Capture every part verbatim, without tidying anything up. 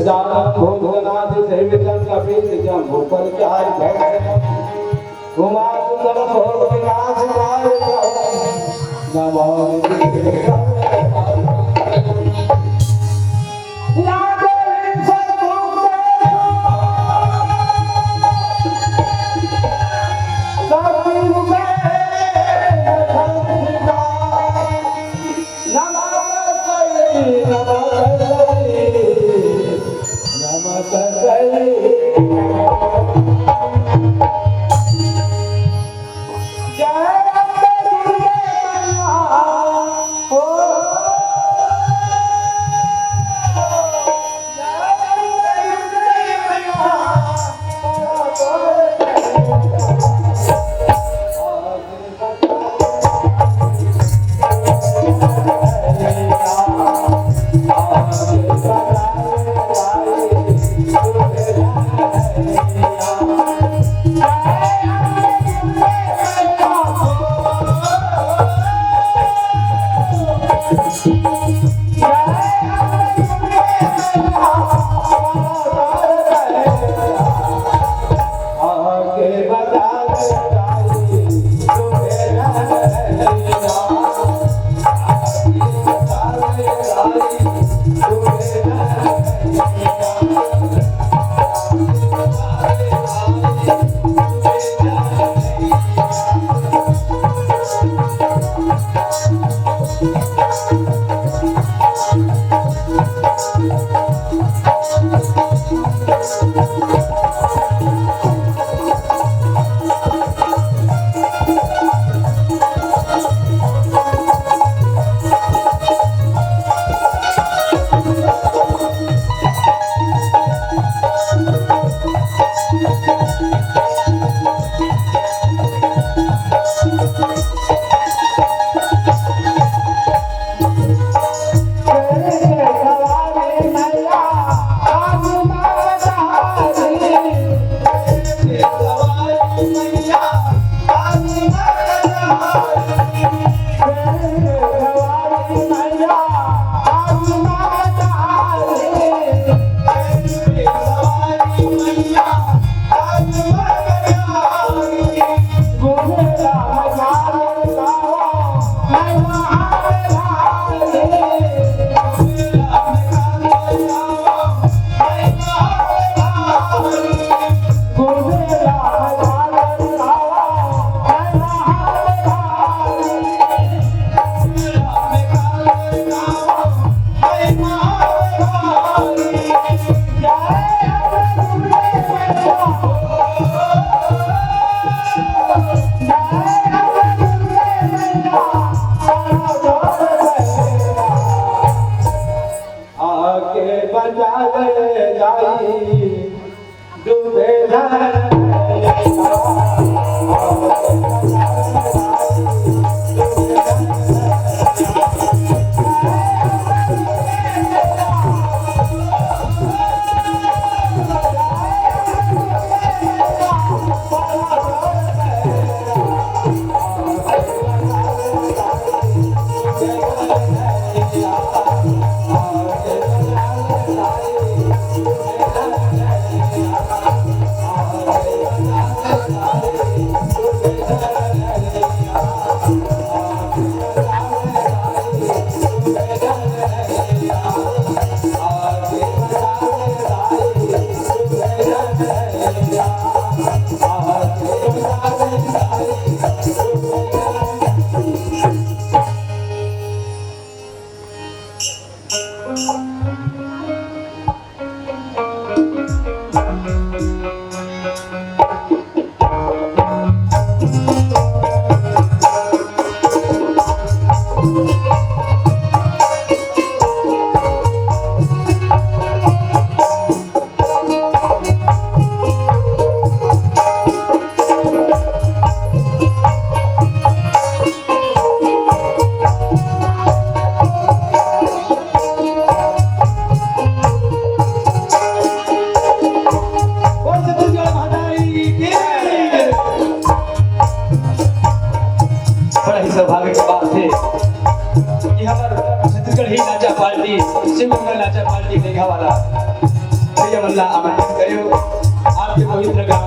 गजानन भूतगणादिसेवितं कपीशजम्बूफलचारुभक्षणम्। उमासुतं शोकविनाशकारिणं नमामि। बोल छत्तीसगढ़ महारानी की। बड़ा ही सौभाग्य की बात है कि हमर छत्तीसगढ़ी नाचा पार्टी, शिव मंगल नाचा पार्टी देखा वाला भैया मन ला आमंत्रित करे हो। आपके पवित्र गांव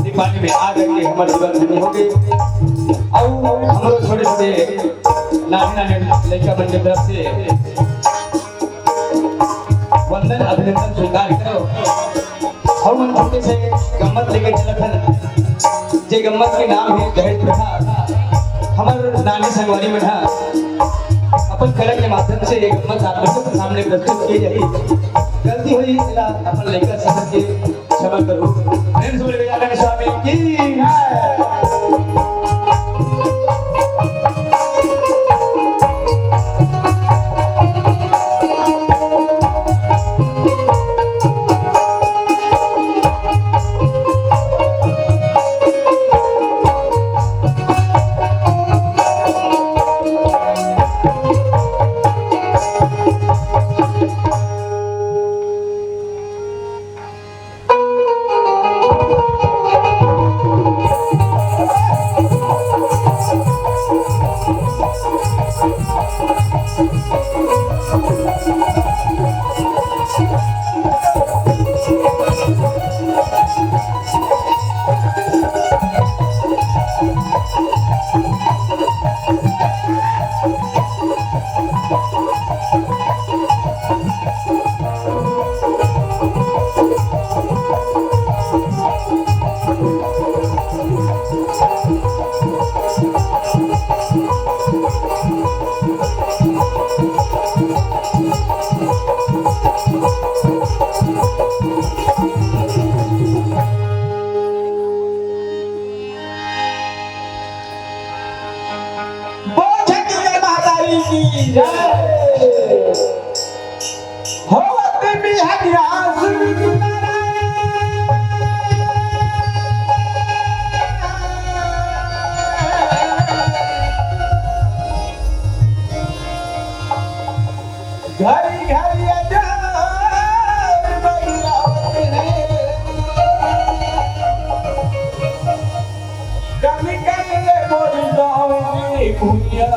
दीपाली में आ करके हमर जीवन धन्य हो गए। अउ हमरो छोटे छोटे नाने नाने लइका मन के तरफ से वंदन अभिनंदन स्वीकार करो। अउ मन छोटे से गम्मत लेके चलत हन, जे गम्मत के नाम है दहेज प्रथा। हमर नानी संगवारी मन ह अपन कला के माध्यम से ये गम्मत आप लोग के सामने प्रस्तुत की जाही। गलती होई, तेला अपन लइका समझ के क्षमा करो। प्रेम से बोले गजानन स्वामी की। बोल छत्तीसगढ़ महारानी की जय। होत बिहनिया सूरज नारायण। घरी घरी अजब बहिरावत हे। कन कन ले मोर गाँव के भुइयां।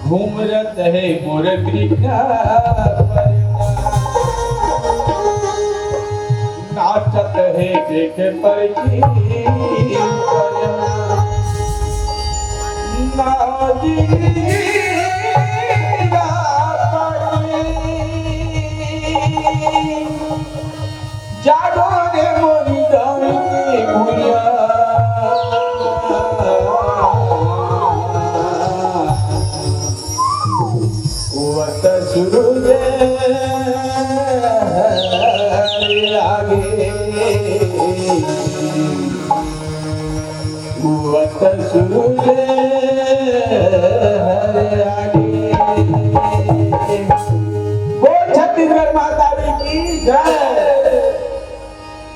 घूमरत हे मोर बिना परना, नाचत हे देख पर की परना। नाजिया पड़ी जागो रे मोरी दाई के भुइया। उगत सूरज आगे, उगत सूरज आगे। बोल छत्तीसगढ़ माता दी की जय।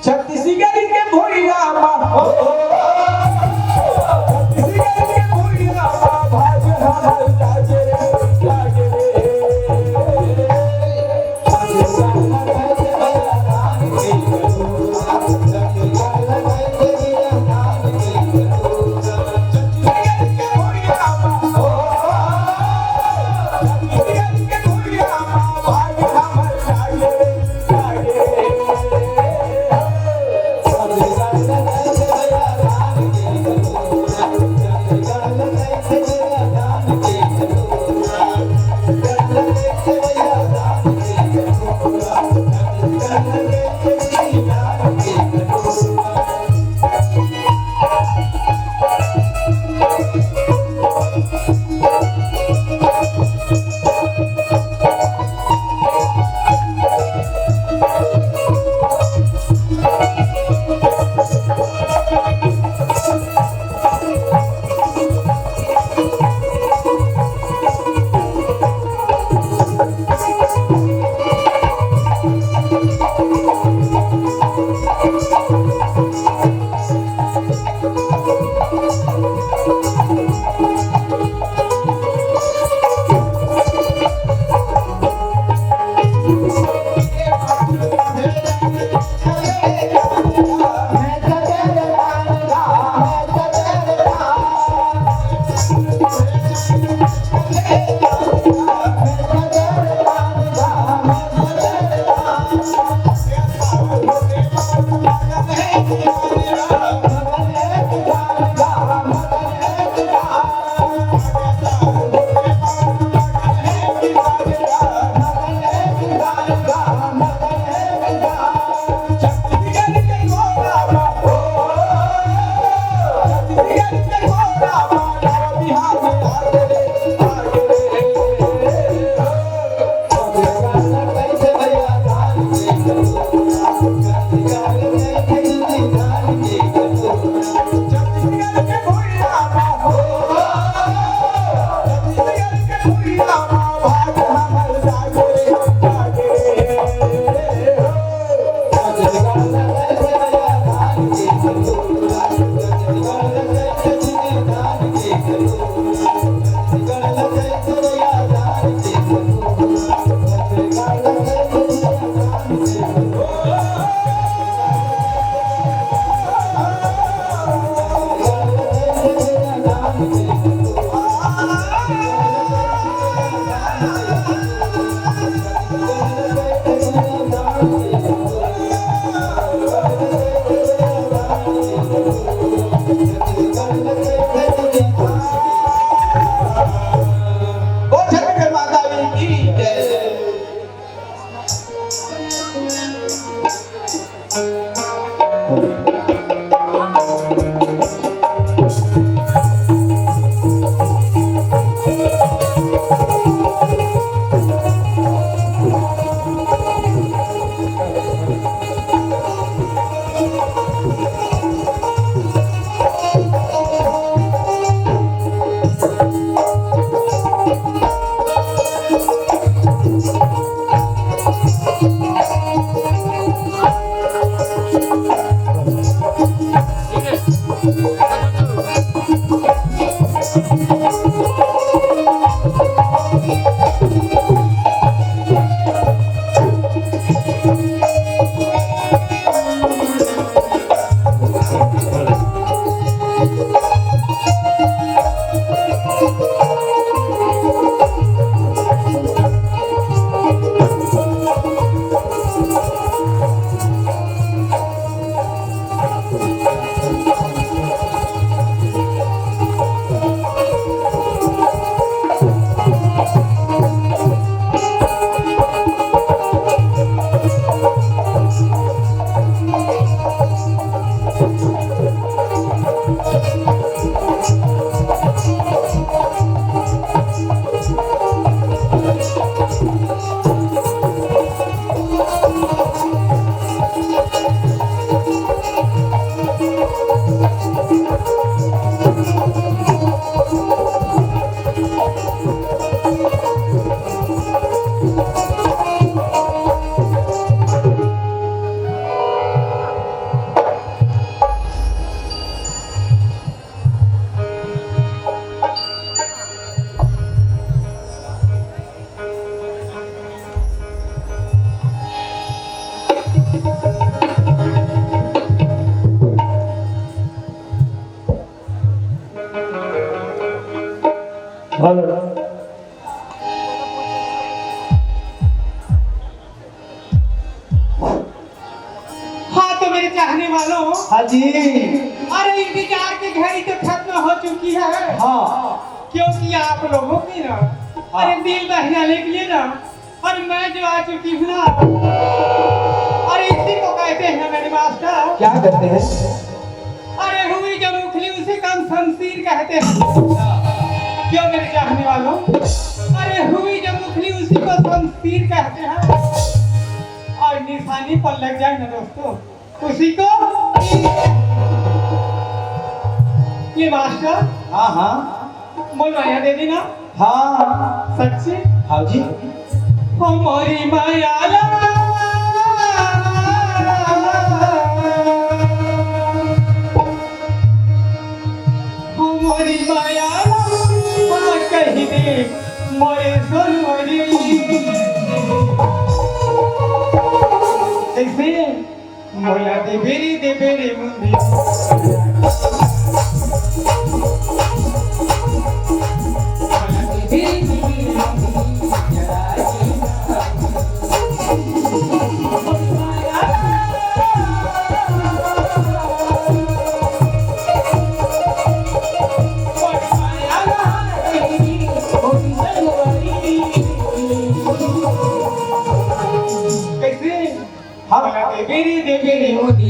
छत्तीसगढ़ के भुइयां मा, हो, छत्तीसगढ़ के भुइयां मा, भाग हमार जागे, जागे रे। बोल छत्तीसगढ़ माता की जय। हेलो। हाँ, तो मेरे चाहने वालों, हाँ जी। अरे, इंतजार की घड़ी तो खत्म हो चुकी है। हाँ। क्योंकि आप लोगों की ना, हाँ। अरे, दिल बहलाने के लिए ना, और मैं जो आ चुकी हूँ ना, अरे, इसी को कहते हैं मेरे मास्टर। क्या कहते हैं? अरे, हुई जो मुखली, उसी को हम शमशीर कहते हैं। क्यों मेरे चाहने वालों? अरे, हुई जो मुखली, उसी को शमशीर कहते हैं। और निशानी पर लग जाए ना दोस्तों, उसी को। ये मास्टर। हाँ, हाँ। मोर माया देवी ना। हाँ। सच्ची? हाँ जी। हमारी माया ला, हमारी माया ला, कही दे मोरे सोनवरी। कैसे? मोला देबे रे, देबे रे मुंदी। कैसे? हाँ। बोला देवी रे, देवी रे, मोदी।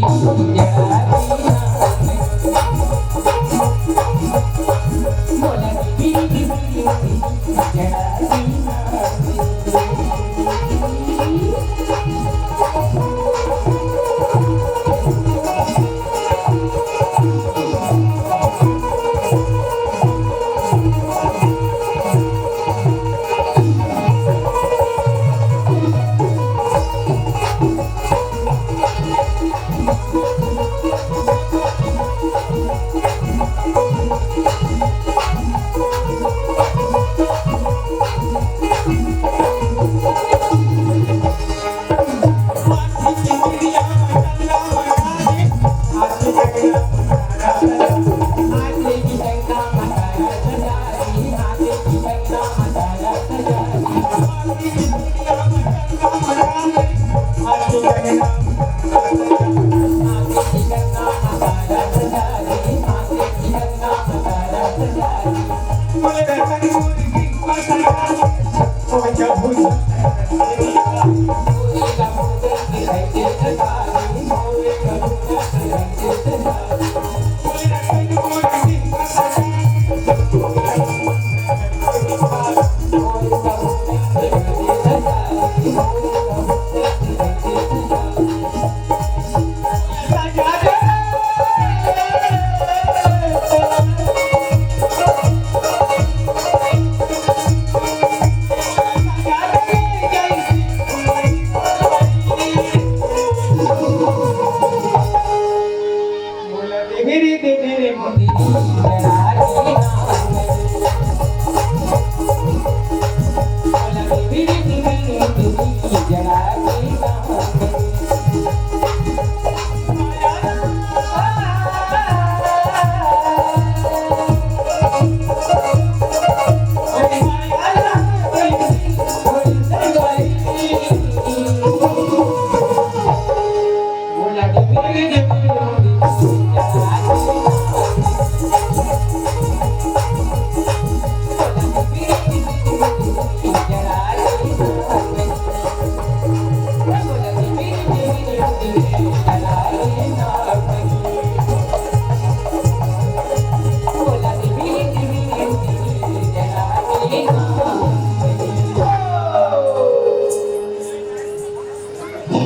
बोला देवी रे, देवी रे, मोदी।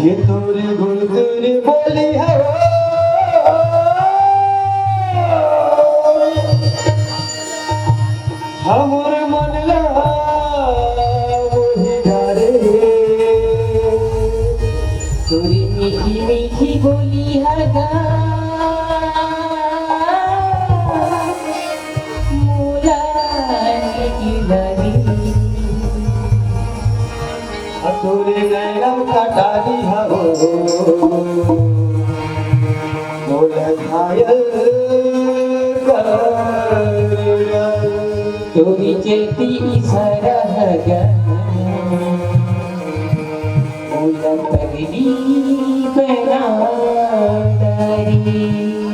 ये तोरे गुण तोरे बोली हवो, हमर मन ला मोहि डारे। तोरी मीठी मीठी बोली ह गा, मोला नीक लगे। तोरे नैना कटारी हवो, मोला घायल कर। तोरी चलती सरहगन, मोला पगली बना डारी।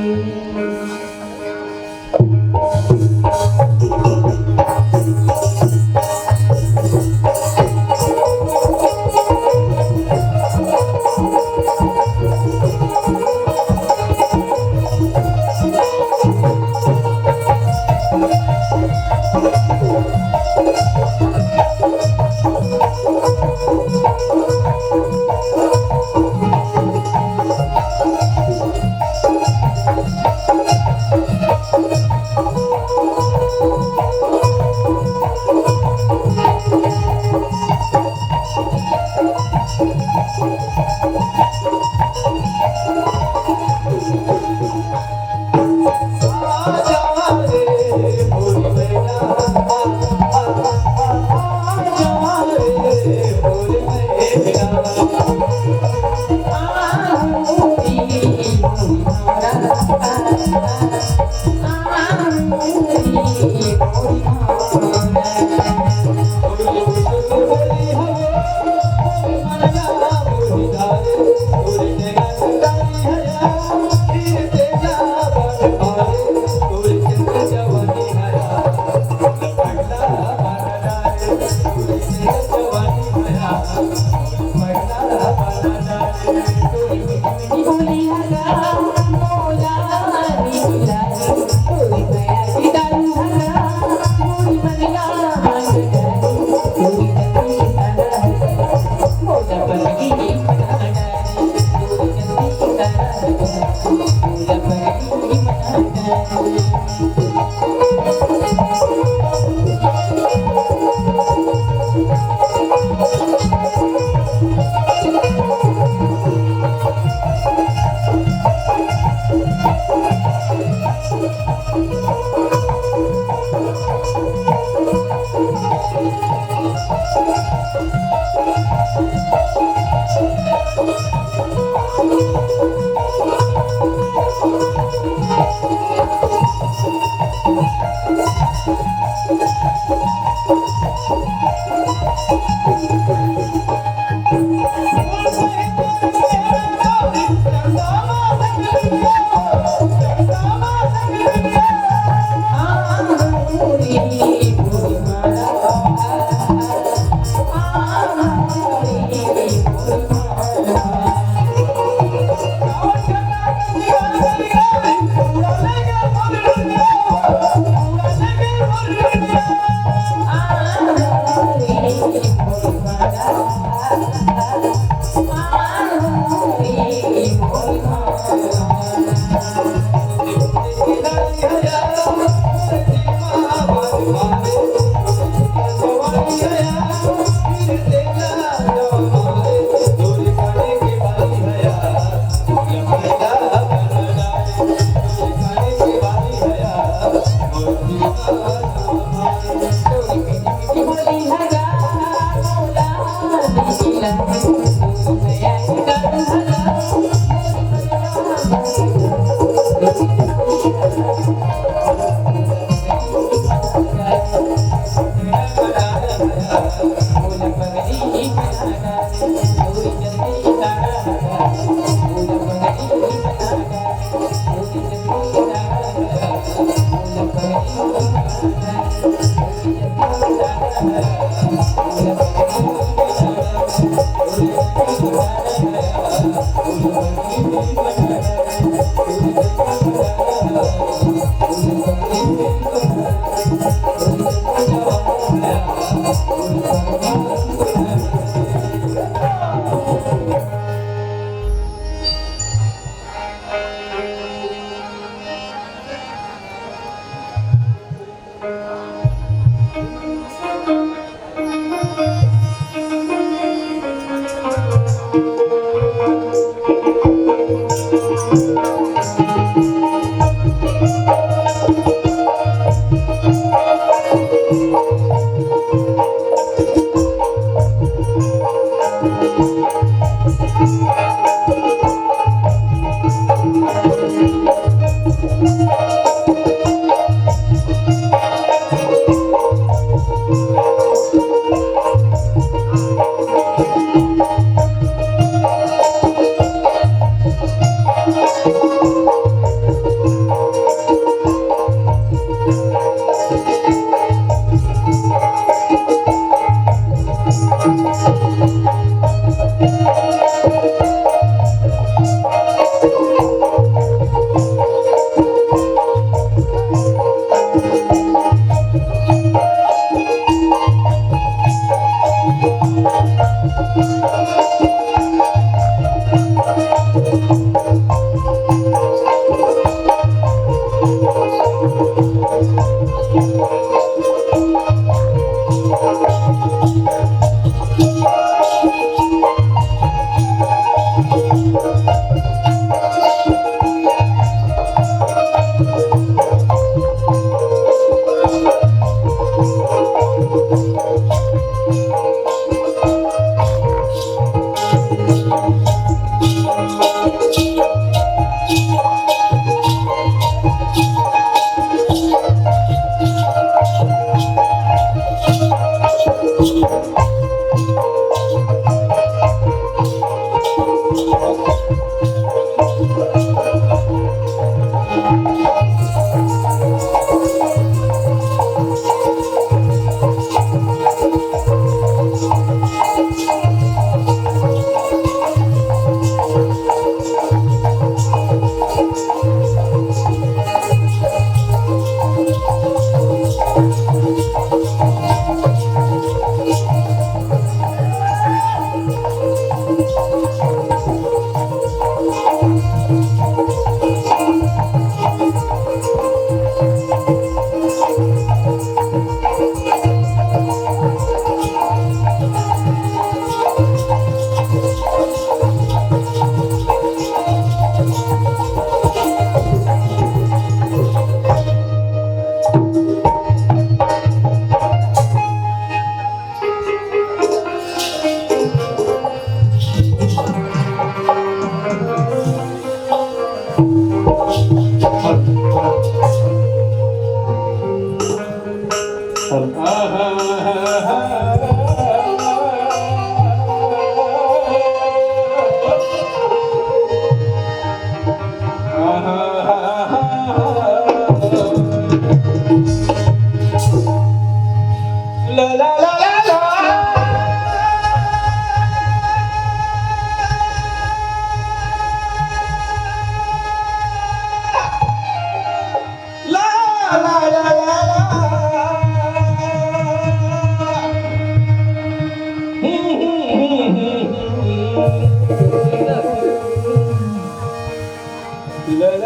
तो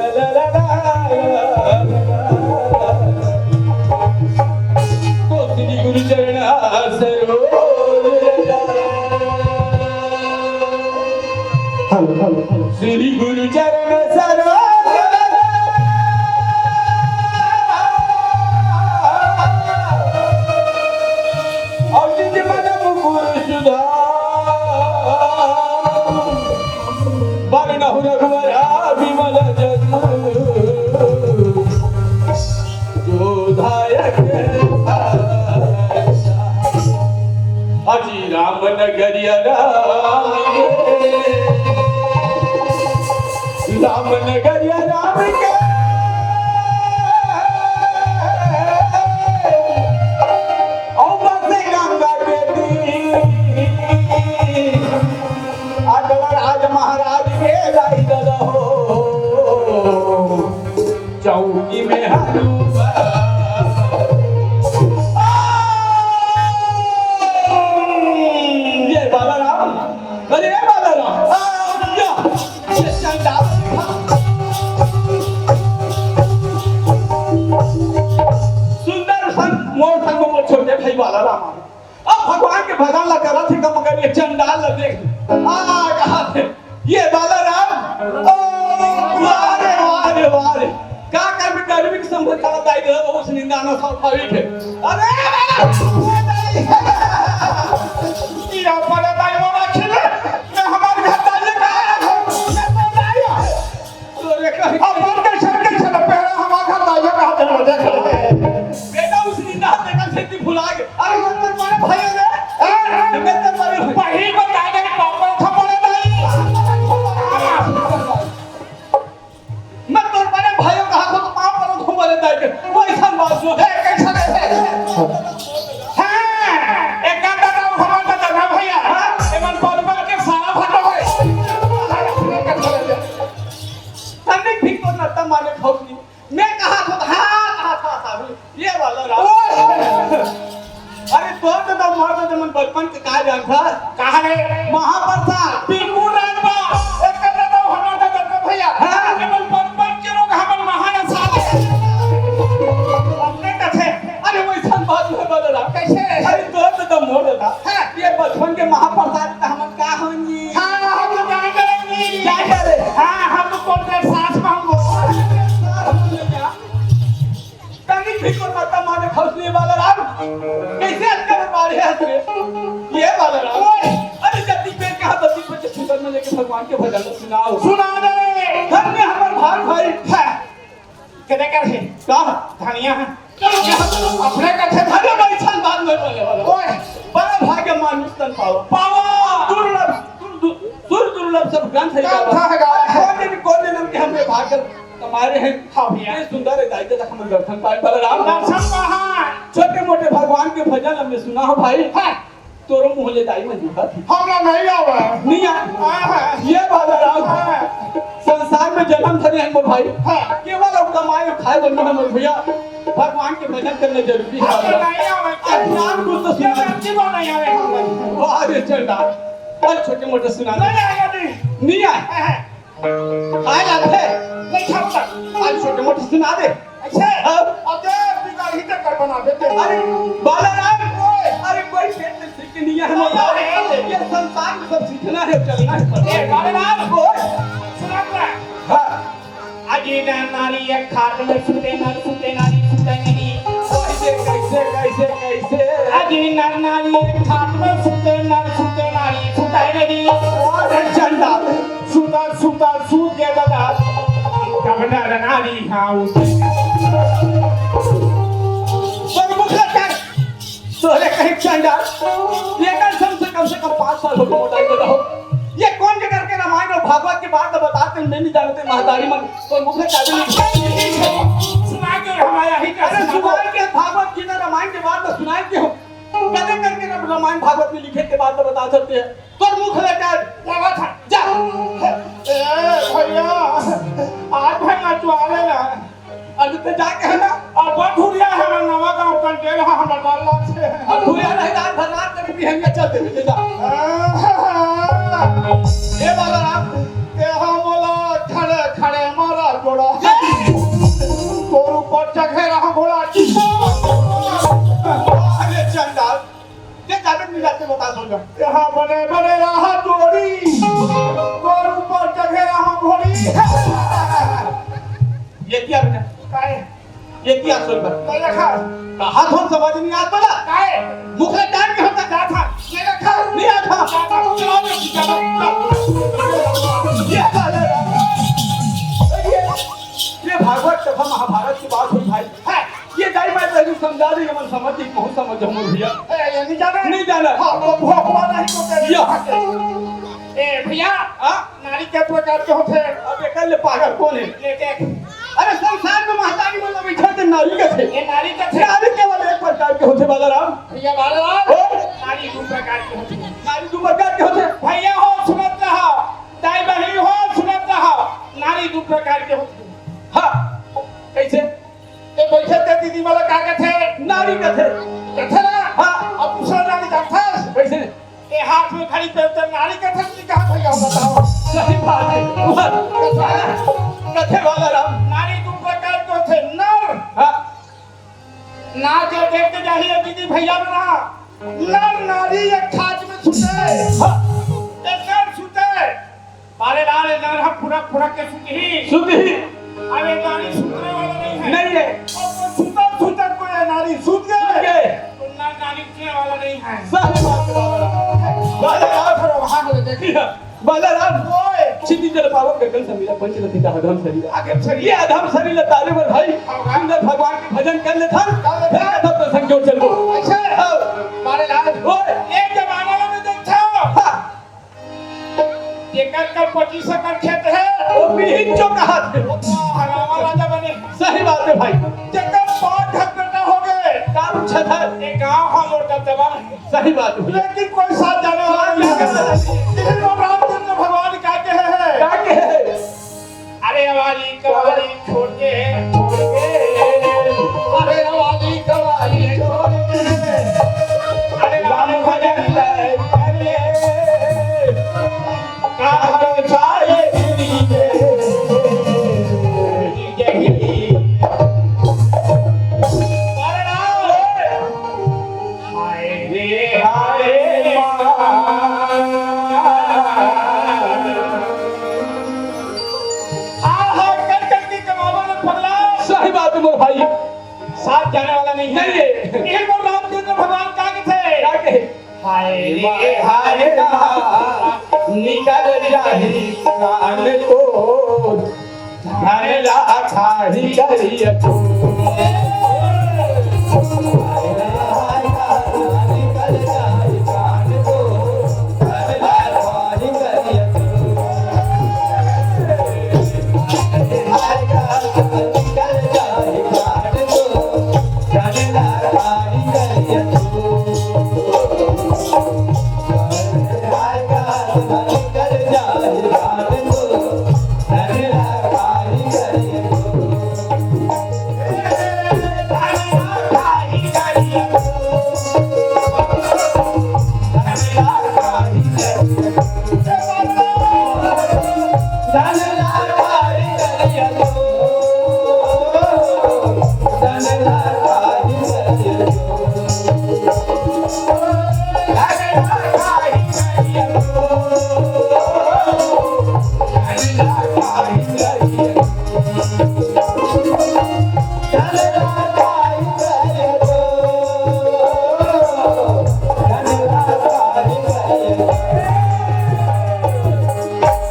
श्री गुरु चरण सरोज रज। श्री गुरु चरण सरोज रज। और निज मन मुकुर सुधार। बरनहुँ रघुवर विमल जसु, जो दायक अजी राम नगरिया राम, राम नगरिया राम के। ओ बसे गंगा के तीर। अकबर आज महाराज के दाई ददा हो। चौकी में हलवा। ये बालाराम, अरे ये बालाराम, आ, या, ये चंडाल। सुंदर संग मोर संग मोर छोटे भाई बालाराम। अब भगवान के भजन ला करत हे, कम करिए, चंडाल ला देख। आ, कहा थे, ये बालाराम, ओ, वाह रे, वाह रे, वाह रे। का कर, गर्मी के संग खड़ा दाई दे, बहुत निंदा ना स्वाभाविक है। अरे, ये बड़ा दाई वाला खेले, मैं हमारे घर दाई का आया हूँ, मैं तो दाई हूँ। तोरे कहीं अपन के छटके छट पहला हमार घर दाइया कहा जन्म दे। बेटा, उस दिन रात देखा से ती भुला गए। अरे, मैं तेरे बड़े भाई हूँ रे। हाँ? मैं तेरे बड़े भाई। वही बता दे, पापा खा पड़े दाई। मैं तोर बड़े भाई हूँ, कहा तो पाँव परो घूम रहे दाई के। वो ऐसा बात जो है, कैसा है? हाँ, एक काम बताओ, हमार बता ना भैया। हाँ? एमन पद पद के सारा फटो है। तनिक भी तो नत्ता माने भौजी। मैं कहा था, हाँ, कहा था, था, ये वाला राम। ओए! अरे, तो, तो, तो, मर तो, तो, मन बचपन के का जान था? कहा रे? महाप्रसाद। बिल्कुल राम बा। एक कर दे तो हमारा तो, तो, भैया। हाँ। ये मन बचपन के लोग हमारे महान साले। अपने कथे। अरे, वैसा बात नहीं बोल रहा। कैसे? अरे, तो, तो, तो, मोड़ था। हाँ। ये बचपन के महाप्रसाद तो हम का होंगी? हाँ, हम तो क्या करेंगी? क्या करे? हाँ, हम तो कॉन्ट्रैक्ट सास में हम लोग। तनिक भी कोई मत माने खौसले वाला राम। कैसे अटके में मारे हंस रे? ये वाला राम। ओए! अरे जल्दी पेट कहाँ बत्ती बजे सुंदर में लेके भगवान के भजन सुनाओ। सुना दे। धन्य हमर भाग भाई। हाँ। केने कर हे? का? धनिया है। अपने कथे धनिया भाई छन बाद में बोले वाला। ओए, बड़ा भाग्य मानुष तन पावा। पावा। दुर्लभ, दुर-, दुर-, दुर दुर्लभ सब ग्रंथ है कथा गावा। है गावा। कौन दिन, कौन जन्म के हमरे भाग्य कमारे हैं। हाँ भैया। ये सुंदर है, दाई तक हम दर्शन पाए, बलराम। दर्शन कहाँ? छोटे मोटे भगवान के भजन हमने सुना हो भाई। हाँ। तोरो मुँह ले दाई मन दिखत हे। हमरा नहीं आवे। नहीं आ-, हाँ, हाँ। ये बात है राम। हाँ। संसार में जन्म धरे हैं मोर भाई। हाँ। केवल अब कमाए और खाए बनना है मोर भैया। भगवान के भजन करना जरूरी है। हमरा नहीं आवे। अरे नाम कुछ तो सुना। ये अच्छी बात नहीं आवे हमरा। वाह रे चंडाल। अरे छोटे मोटे सुना। नहीं आवे जी। नहीं आए। हाँ, हाँ। काय लागथे? नहीं खाऊंगा। आज छोटे मोटे सुना दे। अच्छा। हाँ। अब तो बिगाड़ ही चक्कर बना देते हैं। अरे, बालाराम। ओए। अरे, कोई खेत में सीख नहीं है। नहीं, नहीं, नहीं। ये संसार में सब सीखना है, चलना है। ए, बालाराम। ओए। सुना ना। हाँ। अजी नर नारी एक खाट में सुते, नर सुते नारी सुते नहीं। कैसे, कैसे, कैसे, कैसे? अजी नर नारी एक खाट में सुते, नर सुते नारी सुते नहीं। अरे चंडाल। सुता सुता सूत के बता, कब नर नारी हाँ उठे। पर मुखर कर, तोहरे कहीं चंडाल, ये कल कम से, कम से कम पाँच साल हो गए मोटाई में रहो। ये कौन के करके रामायण और भागवत के बात बताते, मैं नहीं जानते महतारी मन, तो मुखर कर। सुना के हमारा ही कर अरे सुना दो। सुना के भागवत जी ने रामायण के बात सुनाए के हो, कदे करके ना रामायण भागवत में लिखे के बात बता सकते हैं। तोर मुख ले कर। क्या बात है? जा। ए, भैया, आज भैया तू आवे ना। अरे तो जाके है ना। अब बहुत हुरिया है ना, नवा गाँव कंटेल है, हमारे बाल लाग से। अब हुरिया नहीं, रात भर रात में भी हम ये चलते थे, जा। ए बालाराम, ए हम बोला, खड़े, खड़े मारा, तोर ऊपर चघे रहा घोड़ा। अरे चंडाल, ये जाने नहीं जाते बता दो ना। यहाँ बने बने रहा जोड़ी, तोर ऊपर चघे रहा घोड़ी। ये क्या बेटा? काय? ये क्या सोच बा? काय रखा? कहा थोन समझ नहीं आता ना? काय? मुखड़ा टाइम के होता। क्या था? ये रखा। नहीं आता। ज्यादा मुखड़ा नहीं, ज्यादा। ये क्या है? ये, ये भागवत कथा महाभारत की बात हुई भाई। है। ये दाई माई पहले समझा दे, ये मन समझ, ये बहुत समझ जाऊँ भैया। ए, ये नहीं जाना? नहीं जाना। हाँ, तो भोपवा नहीं तो तेरे ये। ए, भैया। हाँ? नारी के प्रकार के होथे। अब एकर ले पागल कौन है? ले देख। अरे संसार में महतारी मन ला बिछड़ के नारी कथे। ये नारी कथे। नारी केवल एक प्रकार के होथे बालाराम। भैया बालाराम, ओ। नारी दू प्रकार के होथे। नारी दू प्रकार के होथे। भैया हो सुनत रहा, दाई बहिनी हो सुनत रहा, नारी दू प्रकार के होथे। हाँ, कैसे? ए बइठे ते दीदी मन ला का कथे? नारी कथे। कथे ना? हाँ। अब दूसरा नारी कथे। कैसे? ए हाथ में घड़ी पहनते नारी कथे कि कहा भैया हो बताओ। सही बात है। कथे वाला राम। नारी दू प्रकार के होथे, नर। हाँ। ना जो देख के जाही ये दीदी भैया बना। नर नारी एक खाट में सुते। हाँ। ए नर सुते। बारे बारे नर हम फुरक फुरक के सुतही। सुतही। अब ये नारी सुतने वाला नहीं है। नहीं है। अब वो सुतत सुतत को ये नारी सुत गए। सुत गए। तो नर नारी उठने वाला नहीं है। सही बात है बाबा। बाबा, बाबा, वहाँ को देखिए। बाला राम, ओए। क्षितिज जल पावन गगन समीरा, पंच रथी का अधम शरीर। अधम शरीर। ये अधम शरीर ल तारे बर भाई, हाँ, हाँ। सुंदर भगवान के भजन कर लेथन, कर लेथन। फिर कथा प्रसंग जोड़ चलबो। अच्छा। हाँ। बाला राम, ओए। एक जमाना में देखा। हाँ। जेकर कर पच्चीस एकड़ खेत है। वो बिहीन जो कहा थे। वो तो हरामा राजा बने। सही बात है भाई। जेकर पाँच घर बेटा हो गए। दारू छथर। ये गाँव हम लोग का दबा है। सही बात है। लेकिन कोई साथ जाने वाला नहीं है। लेकिन वो रामचंद्र भगवान क्या कहे हैं? क्या कहे हैं? अरे हमारी कवाली छोड़ के, छोड़ के। अरे हमारी कवाली छोड़ के। अरे राम भजन ले करे। कहाँ जाए दुनिया यही। अरे राम। हाय रे हाय माँ। हाँ, हाँ, कर, कर के कमावा ना पगला। सही बात है मोर भाई। साथ जाने वाला नहीं है। नहीं है। ये वो रामचंद्र भगवान का थे। क्या कहे? हाय रे हाय कहा निकल जाही प्राण को। धन ला खाही करिया तू।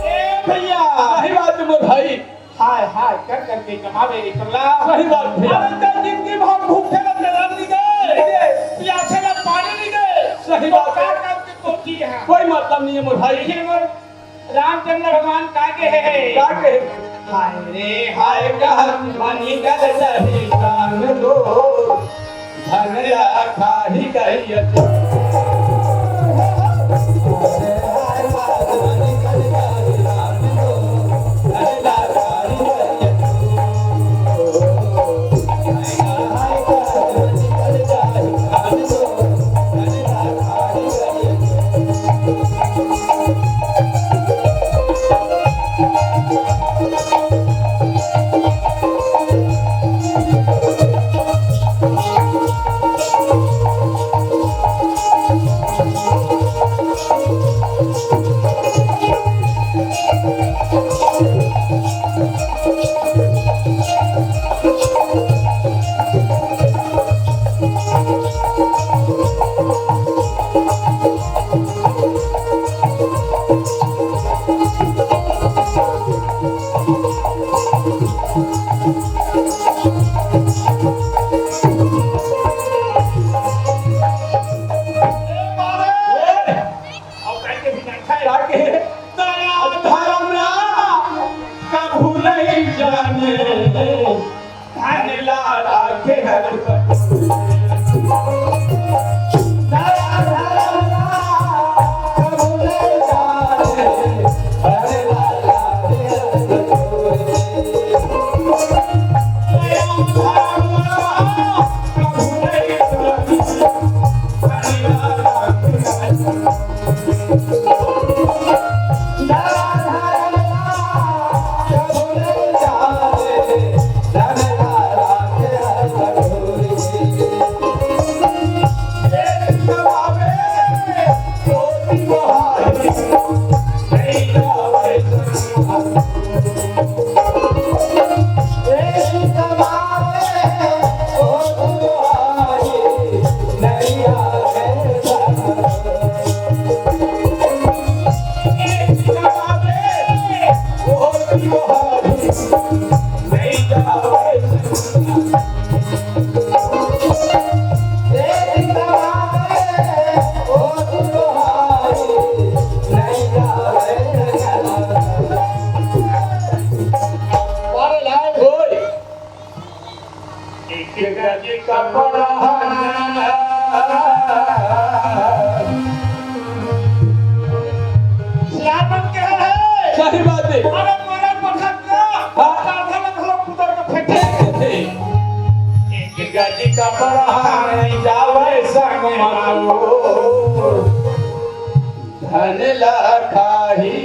ए भैया, सही बात है मोर भाई। हाय हाय कर करके कमावे रे टोला। सही बात भैया। अरे तो जिंदगी भर भूखे रहते रहन नहीं गए। नहीं गए। प्यासे ला पानी नहीं गए। सही तो बात क्या है। काम के तो की है। कोई मतलब नहीं है मोर भाई। लेकिन मोर रामचंद्र भगवान का के है? का के है? हाय रे हाय कहत मनी कर सही काम दो। धन ला खाही कहिया तू। अरे लाल, ओए। एक गज कपड़ा सियापन के है। सही बात है। अरे मोरे पठक का हाँ। आधा लग हो पुतर का फेंके। एक गज कपड़ा नहीं जावे संग मारो। धन ला खाही।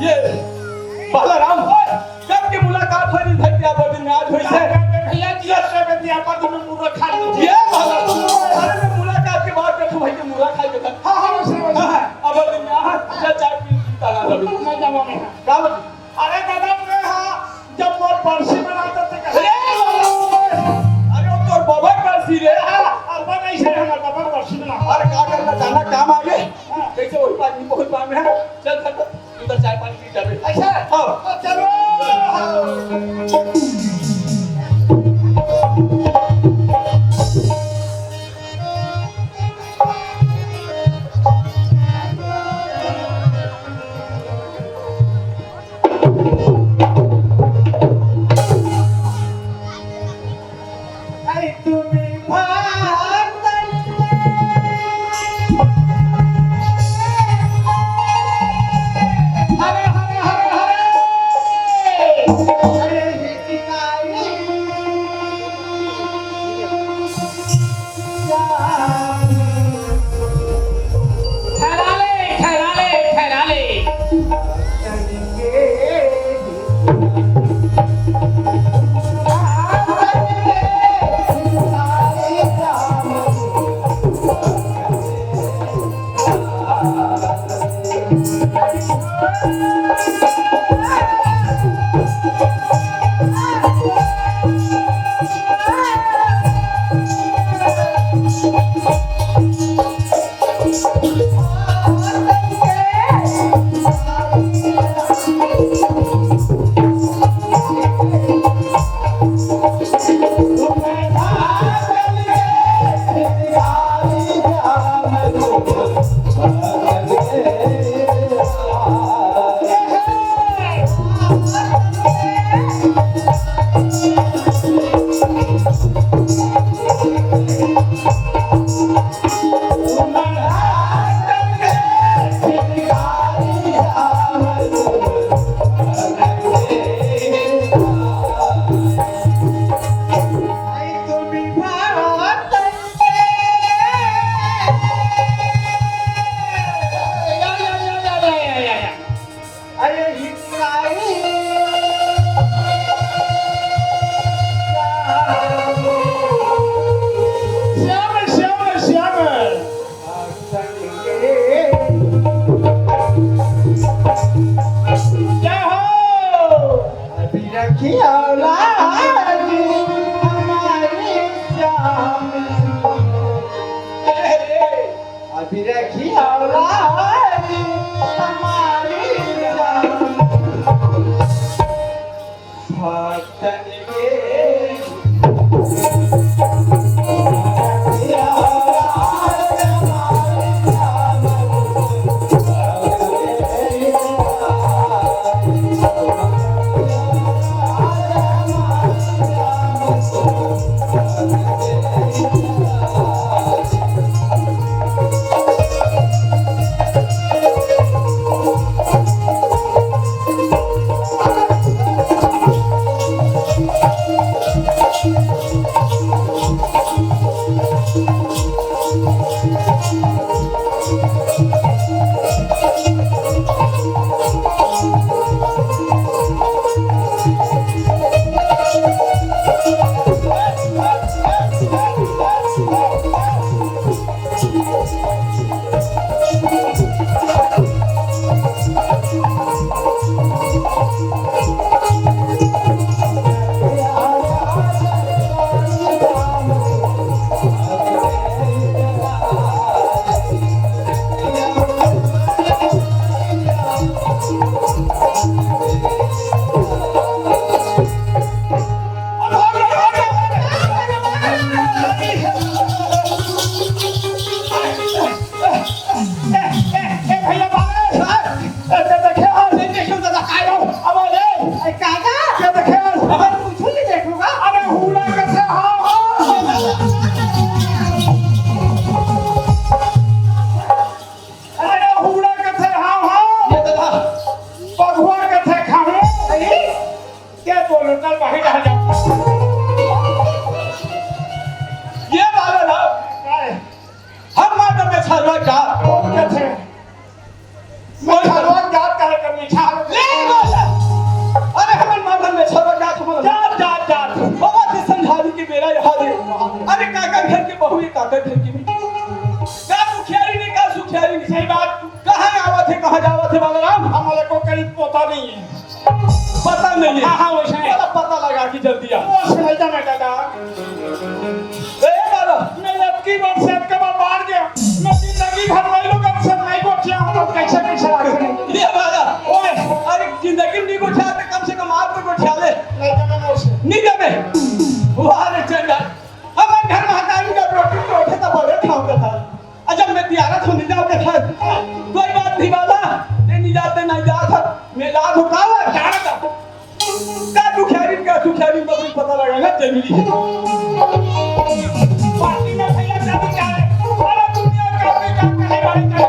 ये बालाराम, कब के मुलाकात होय रहिस हे, अब्बड़ दिन में आज होइस हे। भैया जी, ऐसे में दिया पर तुम्हें मुर्रा खा लीजिए। ये बालाराम, अरे मैं मुलाकात के बाद बैठो भाई के मुर्रा खाई के। हाँ, हाँ, वैसे, वैसे। हाँ, हाँ, अब्बड़ दिन में आज, चल चाय पी, पी, ताला लड़ू। मैं जावा में। का बोल? अरे दादा, मैं हाँ, जब मोर बरसी बनाता थे कहे। अरे, अरे, वो तोर बाबा बरसी रे। हाँ, अब नहीं से हमारे बाबा बरसी बना। अरे, का करना, जाना काम आगे। हाँ। कैसे वही पानी बहुत पानी है। चल, चल, चल। तू तो चाय पानी पी जाबे। अच्छा? हाँ। तो चलो। ठहरा ले, ठहरा ले, ठहरा ले। अरे हिंगाई। श्याम, श्याम, श्याम। जय हो। अभी रखी औलाद हमारी श्याम। अभी रखी औलाद हमारी श्याम। भक्तन के ए, ए, ए, भैया बाबा, ए, ए, ए, देखे हो? नहीं देखो दादा, काय हो? अब ले। ए, काका, ये देखे हो? अब कुछ नहीं देखूंगा। अरे हुड़ा कैसे? हाँ, हाँ। अरे हुड़ा कैसे? हाँ, हाँ। ये दादा। बघुआ कैसे खाऊं? अरे? क्या बोलो, कल बाहर आ जाओ। ये बाबा ना। काय? हम माता में छलवा का। कौन कैसे? मैं छलवा जात कहे कर मिठा। ले बोला। अरे हमन माधन में छलवा जात, हमन जात, जात, जात। बाबा के संझारी के बेरा यहाँ रे। अरे काका घर के बहू, ये काका घर के बेटी। का सुखियारी नहीं, का सुखियारी नहीं। सही बात। कहाँ आवत है, कहाँ जावत है बाबा राम? हमला को करीब पता नहीं है। पता नहीं है। हाँ, हाँ, वैसे है। चलो पता लगा के जल्दी आ। वो सुनाई था मैं दादा। ए बाबा। मैं लड़की बार से अटका बार बाहर गया। मैं जिंदगी भर वही लोग अब सब नहीं गोठिया हूँ, तो कैसे, कैसे राखी नहीं? ये बाबा। ओए। अरे जिंदगी में नहीं गोठिया, तो कम से कम आप तो गोठिया ले। नहीं तो मैं मोर से। नहीं दे मैं। वाह रे चंदा। हमारे घर में हटाई का रोटी तो उठे तो बड़े खाऊंगा था। अच्छा, मैं तियारा तो नहीं जाऊंगा था। कोई बात नहीं बाबा। ये नहीं जाते, नहीं जाता। मैं लाख उठावा, जाना था। का दुखियारी, का दुखियारी, मैं कोई पता लगा ना, जमीनी है। पार्टी में भैया क्या क्या है? अरे दुनिया का भी क्या क्या है, भाई, क्या है?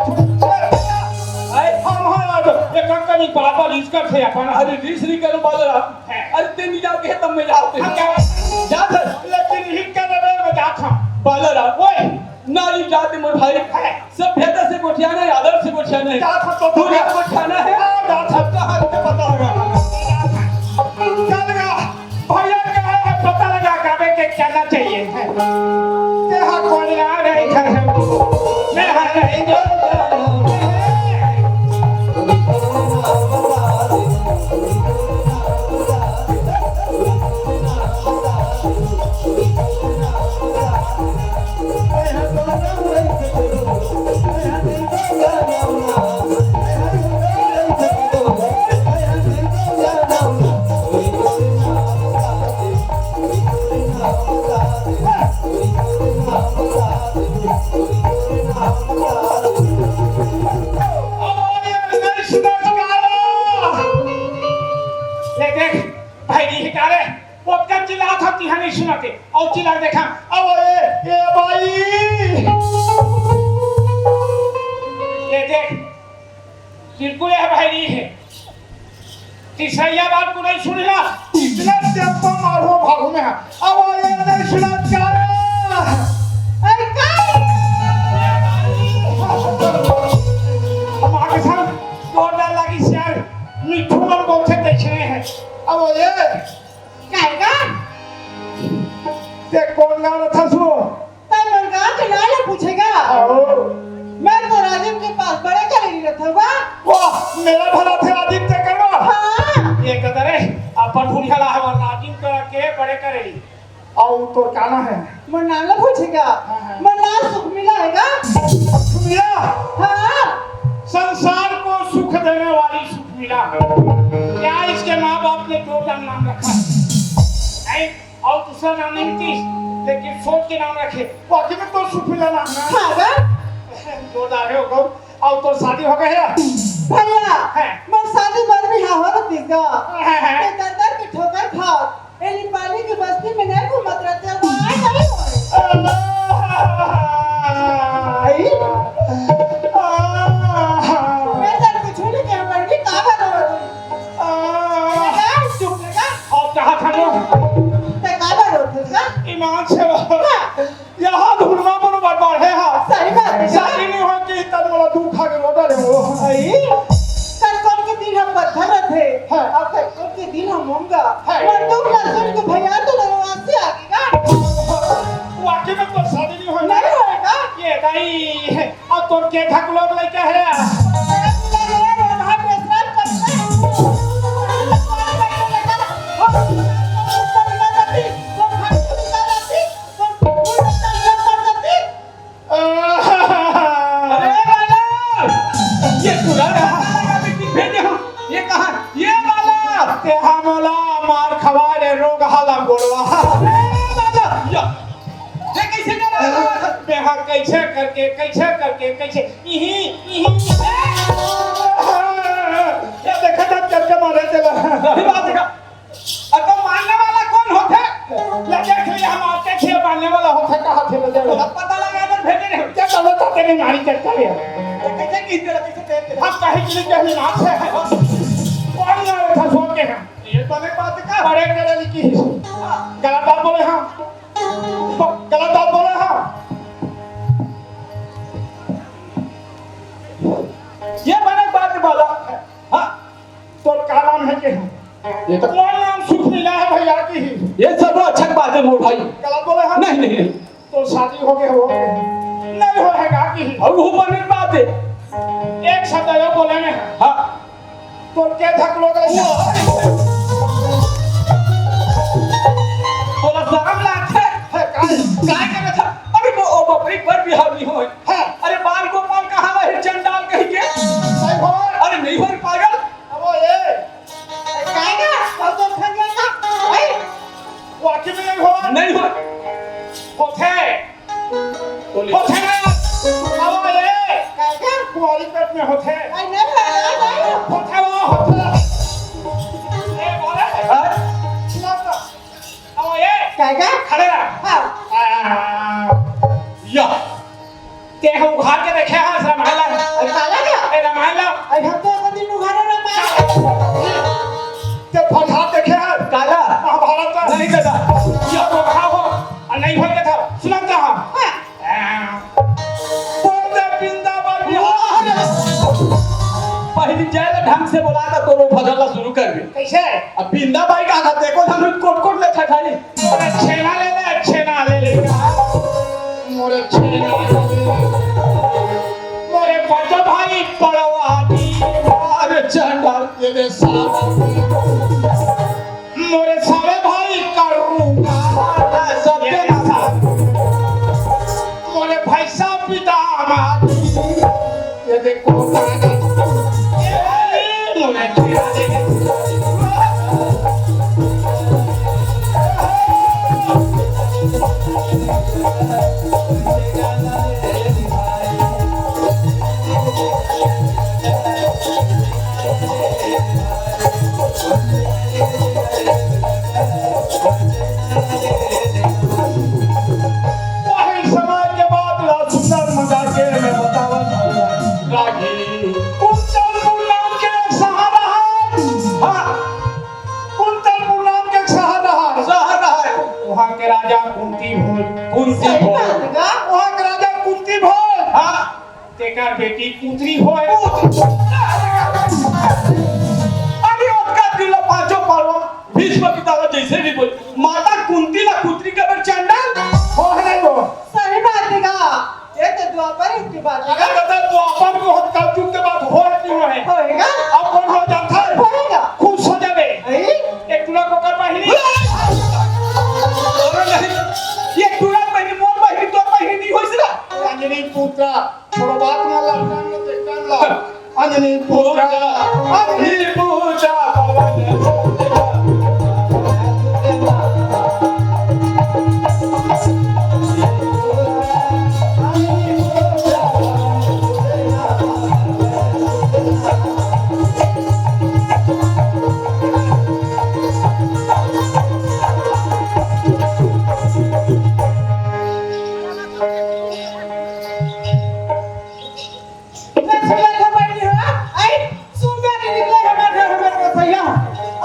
अरे हम हैं आज, ये कंपनी बार बार रीस करथे अपन। अरे रीस नहीं करो बाबा। अरे ते नहीं जाओगे तब मैं जाओगे। हम क्या? जा सर। लेकिन इनका नजर में जात हम। बाबा। ओए। नारी जाति मोर भाई, सभ्यता से गोठियाना है, आदर से गोठियाना है। जात हम तो दूरिया गोठियाना है। हाँ, जात हम। सबका हाथ में पता लगा। चल गया। भैया कहे है, पता लगा काबे के कहना चाहिए है। तेरा कोई ना नहीं घर है। मैं हर नहीं जो ले देख, भाई जी, का रे? ओतका चिल्लात हस, तिहां नहीं सुनत हे। अउ चिल्ला के देखा, अब ए, ए भाई। ये देख, बिल्कुल ये भाई नहीं है। तीसरा बात को नहीं सुनेगा, इतना tempo मारो भागू में है। अब ये नहीं सुनत का रे? अरे का? हम आगे साथ जोरदार लगी शेर। ते कोन गाँव रथस वो? तै मोर गाँव के नाम ला पूछेगा? आओ। मैं तो राजिम के पास बड़े करेली रथंव गा। वाह, मेरा भला थे राजिम ते करवा। हाँ। ये कहता रे, अपन भूलिया ला हमार राजिम करा के बड़े करेली। अउ तोर का नाम हे? मोर नाम ला पूछेगा? हाँ, हाँ। मोर नाम सुखमिला हे गा। सुखमिला? हाँ। संसार को सुख देने वाली सुखमिला। क्या इसके माँ बाप ने दो बार नाम रखा? नहीं, अउ दूसरा नाम नहीं थी, लेकिन सोच के नाम रखे। वाकई में तो सुखमिला नाम हे। हाँ गा। जोरदार हे वो। अउ तोर शादी हो गे हे? भैया, हाँ। मोर शादी बर भी हाँ हो रतिस गा। हाँ, हाँ। ये दर दर के ठोकर खात, ये नेपाली के बस्ती में नहीं घूमत रथे, वो आए नहीं होए। आई? मैं तन कुछ नहीं कह, पर भी का भर हो? चुप लगा। अब कहा था वो? ते का भर हो गा? ईमान से वो। हाँ। यहाँ धुनमा बनो बरबाद हे, हाँ। सही बात हे। शादी नहीं होय कि तन वाला दुख खा के मोटा ले वो। आई? कल कौन के दिन हम पत्थर रथे। हाँ। अब तक कौन के दिन हम होंगा। हाँ। और तुम ना सुन के भैया तो नरवासी आ गई ना। वाकई में तो शादी नहीं होय ना। नहीं होय ना। ये दाई हे। अब तोर के धक लोग लइका हे। अरे बाला, ये पूरा रहा। ये कहाँ? ये बाला। ते हमला मार खवा रे रोग हाला गोड़वा। अरे बाला, या। ये कैसे कर रहा है? बेहा कैसे करके, कैसे करके, कैसे? इही, इही। ये देखा था, चक्कर मारे चला। सही बात है। अब तो मारने वाला कौन होथे? ले देख लिया, हम आपके खेल मारने वाला होथे, कहाँ थे ले देख। अब पता लगा, अगर भेजे नहीं। क्या गलत होते नहीं, मारी चक्कर है। ये कैसे की तेरा, कैसे तेरे? हम कहीं के लिए कहने ना थे। कौन ना था, सोच के हम। ये तो नहीं बात का। बड़े करे लिखी। गलत बात बोले हम। गलत बात बोले हम। ये बने बात बोला। हाँ। तोर का नाम हे के? ये तो कौन नाम सुखमिला हे भैया की? ये सब अच्छा बात हे मोर भाई। गलत बोले हम? नहीं, नहीं, नहीं। तोर शादी हो गे हो? नहीं होय हे गा की? अउ वो बने बात हे। एक शब्द अउ बोले में। हाँ। तोर के धक लोग हे? बोला शरम लागथे। हे, काय? काय करत हे? अरे वो, ओ बाप रे, बर बिहाव नहीं होय। हाँ। अरे बाल गोपाल कहाँ हे चंडाल कहीं के? नहीं होय। अरे नहीं होय पागल। अब ये काय का? अब तो खा गया का? भाई, वाकई में नहीं होय। नहीं होय। होथे। बोलिए। होथे ना। अब ये काय का? कुआरी पेट में होथे। आई नहीं, नहीं, नहीं। होथे वो, होथे। ए, बोले। हाँ? सुना तो। अब ये। काय का? खड़े रह। हाँ। आ, या। ते ह उघार के देखे हस रामायण ला? अरे काला क्या? ए रामायण ला। अरे हम तो एक दिन उघारे रामायण। ते फटहा देखे हस? काला? महाभारत ला? नहीं दादा। या तो खा हो। आ नहीं भर के था। सुनत का हम? हाँ। आ, बोल दे बिंदा बाबू। पहली जाए ला ढंग से बोला था तो वो भजन ला शुरू कर दे। कैसे? अब बिंदा बाई का हाथ देखो, हम कोट कोट ले ठठाई। मोरे छेना ले ले, छेना ले ले। मोरे छेना ले ले। मोरे बड़ो भाई पड़वा दी। अरे चंडाल। ये दे साला। मोरे साले भाई करू। सबके ये दे साला। मोरे भैंसा पिता हमार। ये देखो, ये मोरे वही समय के बात ला सुंदर मजाक में बतावत हूँ। रागी। कुंचनपुर नाम के एक शहर है। हाँ। कुंचनपुर नाम के एक शहर है। शहर है। वहाँ के राजा कुंती भोज। कुंती भोज। वहाँ के राजा कुंती भोज। हाँ। तेकर बेटी कुंती भोज। अरे ओतका दिन ला पांचों पांडव भीष्म पितामह जैसे भी बोल, माता कुंती ला कुंती के बर चंडाल। भैया,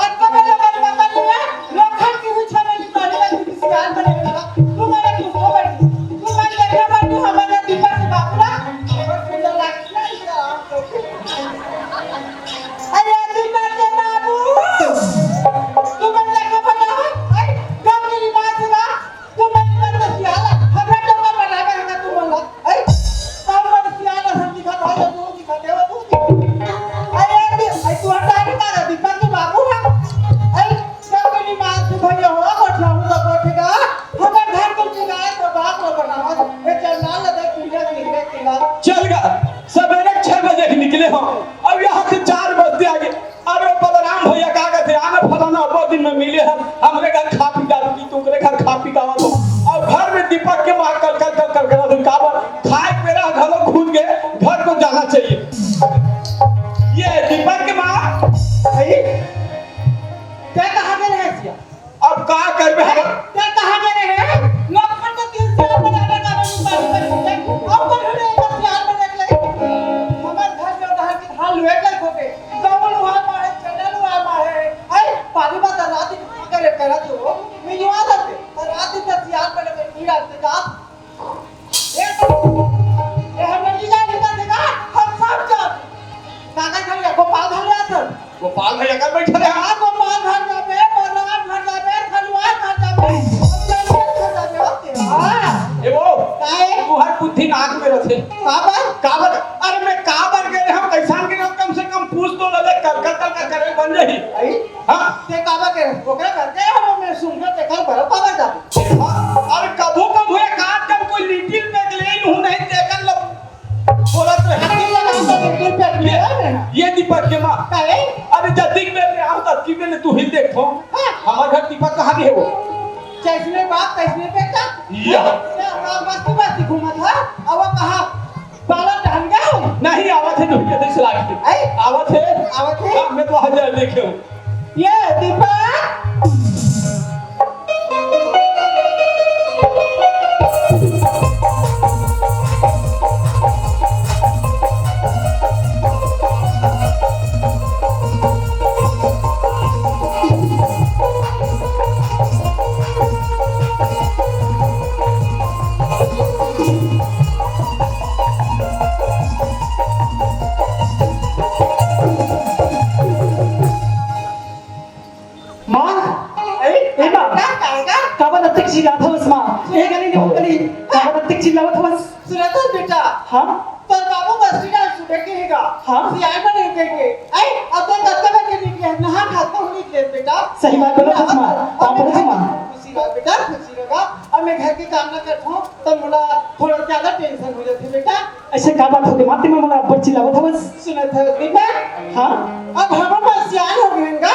अतका बेला मन बता नहीं है, लोखन की हुई छाने निकाली है, तू सियान बने लगा। तू मेरे कुछ तो बैठी। तू मैं देखे बैठी, हमारे दीपक के बाबू ना, बस मुझे लगता है, ये आम तो अरे दीपक के बाबू, तू मन लगे भैया, अरे, गम मेरी बात सुना, तू मन मन तो सियाला, हमरा तो मन बना के रखा तू मन, अरे, कौन मन सियाला हम दिखा भाई, तू दिखा, देवा तू दिखा। अरे, अरे, अरे, तू हटा के मारा, दीपक के बाबू है, अरे, गम मेरी बात तू भैया हो, बैठा हूँ तो बैठेगा, हमारे घर को चिल्लाए तो बाप को बनावा, ये चल ना लगे, चिल्ला, चिल्ला, चिल्ला। चल गा, सवेरे छह बजे के निकले हो, अब यहाँ से चार बजते आगे। अरे बलराम भैया का कहते, आना फलाना वो दिन में मिले हम, हमरे घर खा पी दारू की, तुमरे घर खा पी दावा तो। और घर में दीपक के माँ कल कल कल कल कल कल काबर खाए पे रहा, घलो खुद के घर को जाना चाहिए। ये दीपक के माँ, भाई, क्या कहा गया है इसका? अब का करबे हम? ते कहाँ गए रहे? लोग मन तो दिल से अपन आने का मन पानी कर देते। अब तो ढूंढे एक प्यार में देख ले। हमार घर में उधार की धान लुए कर खो गए। गौन हुआ मारे, चंदन हुआ मारे। अरे, पानी बात रात ही करे करा तो मिलवा देते। और रात ही दस यार बने में नीर आते जात। ए, ए, हम नहीं जाने का देखा, हम सब जाते। काका घर या गोपाल घर ले आते। गोपाल भैया कर बैठल हे। हाँ, गोपाल घर जाबे, बलराम घर जाबे, खलुआ घर जाबे, जंगल घर जाबे, ओके। हाँ। ए वो, काहे? तुहर बुद्धि नाक में रथे। काबर? काबर? अरे मैं काबर के हम कैसान के नाम कम से कम पूछ तो ले, कर कर कर कर करे बन जाही। आई? हाँ। ते काबर के ओकरा घर के हम मैं सुन के देखल बड़ा पावर जाबे। हाँ। अरे कभू कभू एक आध कम कोई लिटिल पैक ले लूँ नहीं देखल लब बोलत रहे। अरे, ये लगाओ तो बिल्कुल पेट में है ना। ये दीपक के माँ। काहे? अरे, जल्दी में ले आओ, तब की में ले तू ही देखो। हाँ। हमार घर दीपक कहाँ गए हो? जैसने बाप, तैसने बेटा। या। या, बस्ती, बस्ती घूमत है। अब वो कहाँ? पाला टहल गया हो? नहीं, आवत है, तू ही कैसे लाग के? आई? आवत है? आवत है? हाँ, मैं तो हजार देखे हूँ। ये दीपक। माँ, ए, ए माँ, का, का, का? काबर अतेक चिल्लात हवस माँ? ए गली ले ओ गली, काबर अतेक चिल्लावत हवस? सुनत हस बेटा? हाँ? तोर बाबू बस्ती डाल सुबह के हेगा। हाँ? सियाई बने के के। आई, अब तो कत्ता बजे निकले, नहा खा के हम निकले बेटा। सही बात बोलत हस माँ, पाँव परत हँव माँ। खुशी रह बेटा, खुशी रह। अब मैं घर के काम ना करत हँव, तो मोला थोड़ा ज्यादा tension हो जाथे बेटा। ऐसे का बात होगे माँ, ते मोला अब्बड़ चिल्लावत हवस? सुनत हस बेटा? हाँ? अब हम बस सियान हो गए हैं गा।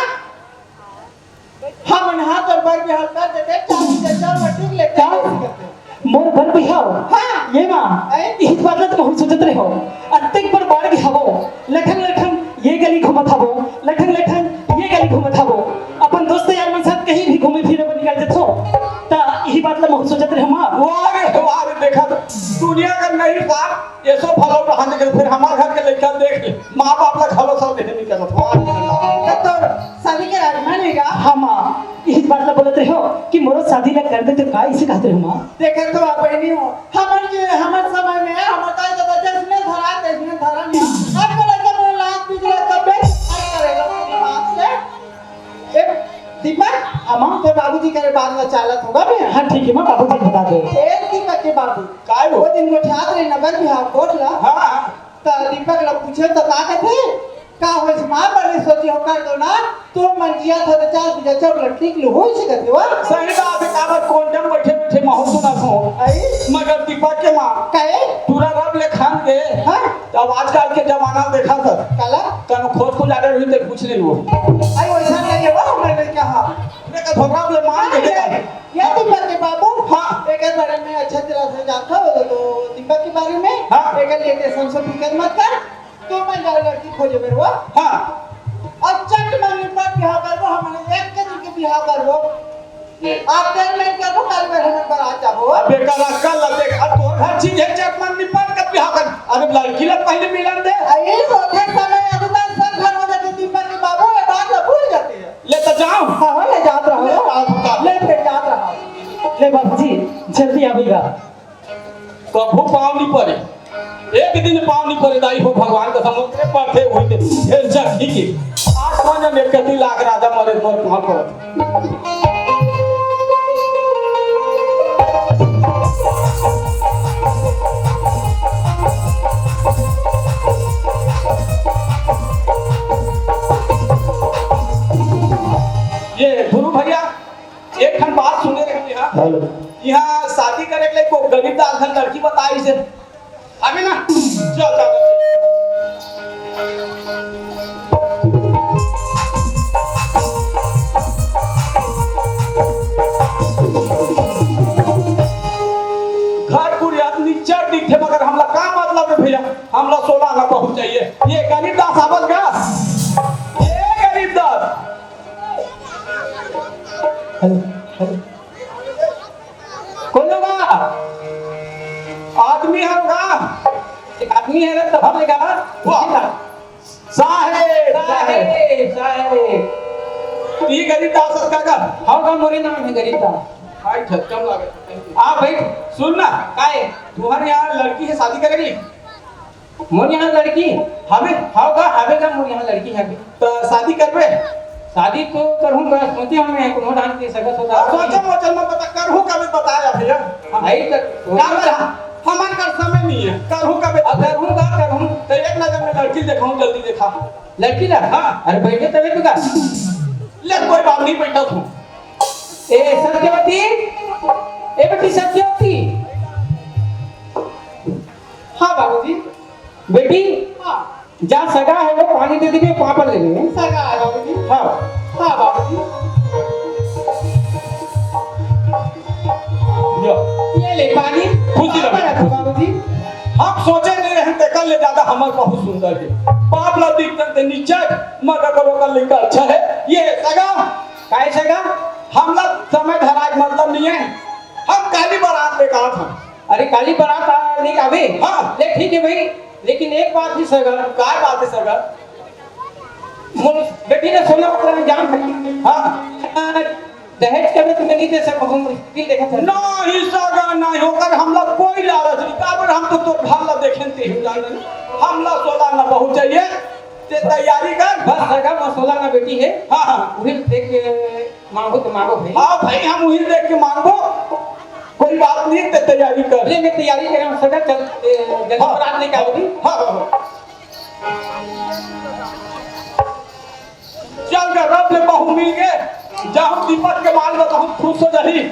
हमन हा तोर बर बिहाव कर देते, चार बजे चल, मैं ठीक लेते का? हैं, ऐसे करते। मोर बर बिहाव? हाँ। ये माँ, अरे? इही बात ला तो बहुत सोचत रहे हँव। अतेक बड़ बाढ़ गे हवो, लठंग लठंग ये गली घूमत हवो, लठंग लठंग ये गली घूमत हवो। अपन दोस्त यार मन साथ कहीं भी घूमे फिरे बर निकल जथो, त इही बात ला बहुत सोचत रहे हँव माँ। वाह रे, वाह रे, देखा तो दुनिया का नहीं साथ एसो भलो रहन के फिर हमार घर के लइका देख ले, माँ बाप ला घलो सब देखे नहीं करत। वाह रे वाह। तब तो शादी के राजमान हे गा। हाँ माँ, इही बात ला बोलत रहे हँव कि मोरो शादी ला कर दे तो का इसे कहत रहे हँव माँ? देखे तो आप बहनी हो, हमन के, हमर समय में हमर दाई दादा जैसने धरा तैसने धरा नहीं। आज के लइका मोर लात बिगड़े तब बेच करेगा अपने बाप से। ए, दीपक, अम्मा? तो बाबूजी करे बात में चालत होगा बे? हाँ, ठीक है माँ, बाबूजी बता दे। ए, दीपक के बाबू। काय हो? वो दिन गोठियात रहे नगर बिहाव कोट ला। हाँ, हाँ। त दीपक ला पूछे त का कथे? का होइस माँ, बने सोची हो कर दो ना, तो मन जिया था तो चार बीघा चौक लट्टी के लिए होई सकत हे वा? सही बात है, काबर कोंडम बैठे बैठे महू सुना हो। आई? मगर दीपक के माँ, काहे? पूरा रब ले खान दे। हाँ? अब आजकल के जमाना देखा था। काला? कनो खोज को जाने रही तो पूछ ले वो। आई वैसा नहीं है वो, मैं नहीं कहा। मैं कहा थोड़ा ले मान के देखा। ये दीपक के बाबू? हाँ। एक बारे में अच्छा तरह से जानता हो तो दीपक के बारे में? हाँ। एक लेके संसो फिकर मत कर। तो मैं जाओ लड़की खोजे मेरे वो। हाँ। और चट मन निपट बिहाव करबो, हमने एक के दिन के बिहाव करबो। आप तेरे में करबो, कल मेरे में बारात जाबो। अबे कल, कल देख, अब तोर घर चीज है, चट मन निपट कर बिहाव कर। अरे लड़की ला पहले मिलन दे। अरे रोते समय अभी तक सब घर हो जाते दीपक के बाबू, ये बात लगू हाँ, हाँ, ले जात रहा। ले जात रहा। ले, ले जात रहा। ले बाबूजी, जल्दी आवेगा। कभू पाँव नहीं परे, एक दिन पाँव नहीं परे दाई हो, भगवान का समझ में पड़ते हुए थे। फिर जब ठीक है, आज कौन जब एक कति लाख राजा मरे मोर पाँव पर। ये गुरु भैया, एक ठन बात सुने रहे यहाँ। हेलो। यहाँ शादी करे के लिए को गरीब दास घर लड़की बताई से। अभी ना, चल, चल, चल। घर कुरिया निच्चट दिखथे, मगर हमला का मतलब है भैया? हमला सोला ना बहुत चाहिए। ये गरीब दास आवत का? ये गरीब दास। Hello, hello. कोन होगा? आदमी होगा। आदमी है ना, तब लेगा। वाह। साहेब, साहेब, साहेब। ये गरीब दास का का? हाँ, का मोरे नाम है गरीब दास। भाई, झटकम लागत है। आ भाई, सुन ना। काय? तुम्हारे यहाँ लड़की है, शादी करेगी? मोर यहाँ लड़की? हवे? हाँ का, हवे का, मोर यहाँ लड़की हवे। तो शादी करबे? शादी तो करहूँ बस, सोचे हमें कोनो ढंग के सगा सोचा। अब सोचे मोचन में बता, करहूँ कभी बताया भैया। हम यही कर, का बोला? हमन कर समय नहीं है, करहूँ कभी। अब करहूँ का, करहूँ। तो एक नजर में लड़की देखाऊँ, जल्दी देखा। लड़की ला? हाँ। अरे बैठे तबे तो का। ले कोई बात नहीं, बैठा तू। ए सत्यवती, ए बेटी सत्यवती। हाँ बाबूजी। बेटी, हाँ। जा सगा है वो पानी दे देबे, पापड़ ले लेबे। सगा है बाबूजी। हाँ। हाँ बाबूजी। यो। ये ले पानी। खुशी रहो। पापड़ रखो बाबूजी। हम सोचे नहीं रहे, तेकर ले ज्यादा हमर बहुत सुंदर है। बाप ला दिखते ते नीचे, मगर करो कर लिखा अच्छा है। ये सगा। काय सगा? हमला समय धराए के मतलब नहीं है। हम काली बारात लेके आत हन। अरे काली बारात आ, लेके आबे? हाँ। ले ठीक है भाई, लेकिन एक बात ही सगा। काय बात है सगा? मोर बेटी ने सोना पकड़ा में जान है। हाँ। दहेज के में तुम्हें नहीं दे सकूँ, हम दिल देखा था। नहीं सगा, नहीं होकर हमला कोई लालच नहीं। काबर हम तो तोर घर ला देखेन ते ही जाने। हमला सोला ना बहुत चाहिए। ते तैयारी कर। बस सगा, मोर सोला ना बेटी है। हाँ, हाँ। वही देख के मांगो तो मांगो भाई। हाँ भाई, हम वही देख के मांगबो। कोई बात नहीं, ते तैयारी कर। ले, मैं तैयारी कर रहा हूँ सगा, चल, ए, जल्दी हाँ। बारात लेके आओ भी। हाँ, हाँ, हाँ। चल गा, रब ले बहू मिल गे, जाहूं दीपक के माल बताहूं, खुश हो जाही।